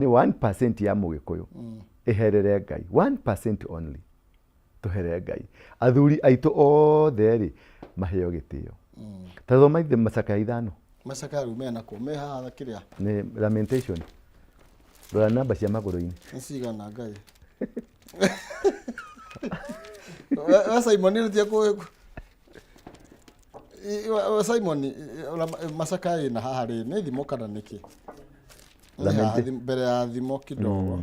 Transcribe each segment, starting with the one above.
Nĩ 1% ya Mũgĩkũyũ ĩherere Ngai, 1% only tũhere Ngai. Athuri aitũ othe rĩ, maheo gĩtĩo. Ta thoma ithe macakaya 5. Macakaya rĩu mena kũ? Me haha kĩrĩa? Nĩ Lamentation. Rora namba cia magũrũ-inĩ. Nĩ cigana Ngai? We Simon rĩtia kũ we Simon macakaya ĩna haha rĩ, nĩ thimo kana nĩkĩ? Nĩ haha mbere ya thimo kidogo.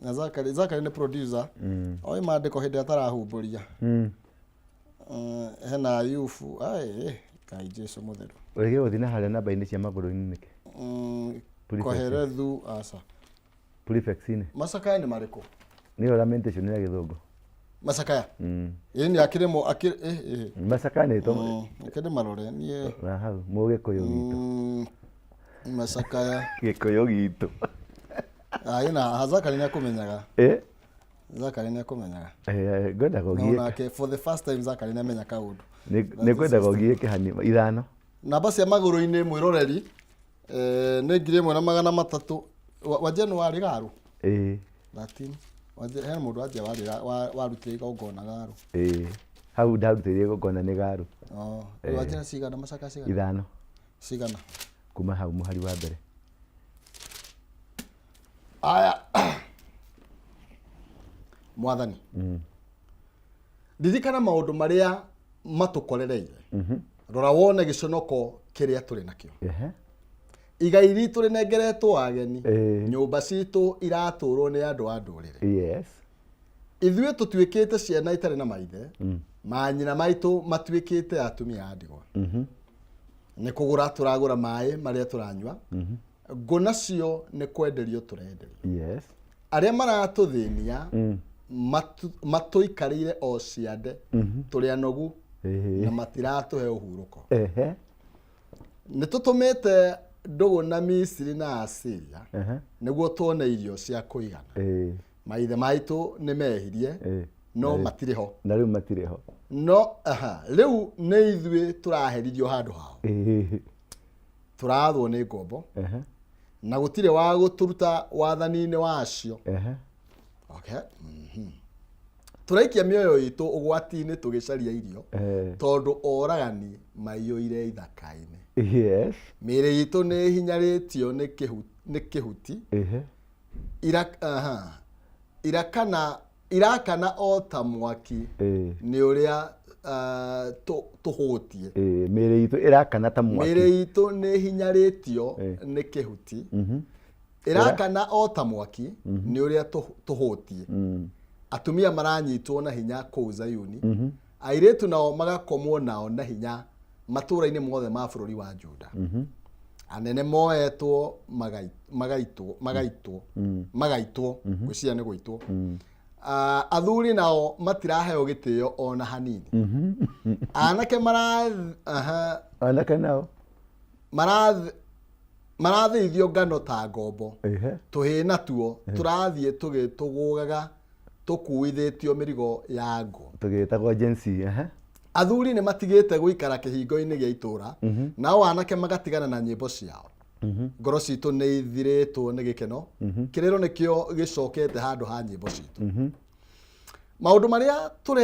Na Zakari, Zakari nĩ producer. Oĩ maandĩko hĩndĩ ĩrĩa atarahumbũria. Hena Ayubu, ai Ngai Jesu mũtheru. Ũrege gũthiĩ na harĩa namba-inĩ cia magũrũ-inĩ nĩkĩ? Prefect. Koherethu aca. Prefects-inĩ. Macakaya nĩ marĩkũ? Nĩyo Lamentation ya Gĩthũngũ. Macakaya? Ĩĩ nĩ akĩrĩ mo akĩrĩ ĩ ĩ. Macakaya nĩ to Reke ndĩmarore niĩ. Na hau Mũgĩkũyũ gitũ. Macakaya. Gĩkũyũ gitũ. Aĩ na Zakari nĩ akũmenyaga. Eh? Zakari nĩ akũmenyaga. Eh, ngwendaga No ũgiĩke. nake for the first time Zakari nĩ amenya kaũndũ. Nĩ ngwendaga ũgiĩke hanini 5. Namba cia magũrũ-inĩ mwĩroreri nĩ 1300 wa January garu. Ĩĩ. 13. He mũndũ wanjia warutire igongona garu. Ĩĩ. Hau ndarutĩire igongona nĩ garu. Oh, wanjia cigana macaka cigana? 5. Cigana? Kuma hau mũhari wa mbere. Aya. Mwathani. Ririkana maũndũ marĩa matũkorereire. Rora wone gĩconoko kĩrĩa tũrĩ nakĩo. Igai ritũ rĩnengeretwo ageni. Nyũmba citũ iratũrwo nĩ andũ a ndũrĩrĩ. Ithuĩ tũtuĩkĩte ciana itarĩ na maithe, manyina maitũ matuĩkĩte atumia a ndigwa. Nĩ kũgũra tũragũra maĩ marĩa tũranyua, ngũ nacio nĩ kwenderio tũrenderio. Arĩa maratũthĩnia matũikarĩire o ciande, tũrĩ anogu na matiratũhe ũhurũko. Nĩ tũtũmĩte ndũgũ na Misiri na Asiria nĩguo tuone irio cia kũigana. Maithe maitũ nĩ mehirie, no matirĩ ho. Na rĩu matirĩ ho. No aha, rĩu nĩ ithuĩ tũraherithio handũ hao. Tũrathwo nĩ ngombo na gũtirĩ wa gũtũruta wathani-inĩ wacio. Okay. Tũraikia mĩoyo itũ ũgwati-inĩ tũgĩcaria irio tondũ oragani maiyũire ithaka-inĩ. Mĩĩrĩ itũ nĩ ĩhinyarĩtio nĩ kĩhuti. Aha. Irakana o ta mwaki nĩ ũrĩa tũhũtie. Mĩĩrĩ itũ ĩrakana ta mwaki. Mĩĩrĩ itũ nĩ ĩhinyarĩtio nĩ kĩhuti. Ĩrakana o ta mwaki nĩ ũrĩa tũhũtie. Atumia maranyitwo na hinya kũu Zayuni. Airĩtu nao magakomwo nao na hinya matũũra-inĩ mothe ma bũrũri wa Juda. Anene moetwo magaitwo magaitwo magaitwo gwĩciria nĩ gũitwo. Athuri nao matiraheo gĩtĩo ona hanini. Anake aha. Anake nao Marathĩithio ngano ta ngombo. Tũhĩĩ natuo tũrathiĩ tũgĩtũgũgaga tũkuithĩtio mĩrigo ya ngũ. Tũgĩtagwo Gen Z. Athuri nĩ matigĩte gũikara kĩhingo-inĩ gĩa itũũra, nao anake magatigana na nyĩmbo ciao. Ngoro citũ nĩ ithirĩtwo nĩ gĩkeno, kĩrĩro nĩkĩo gĩcokete handũ ha nyĩmbo citũ. Maũndũ marĩa tũre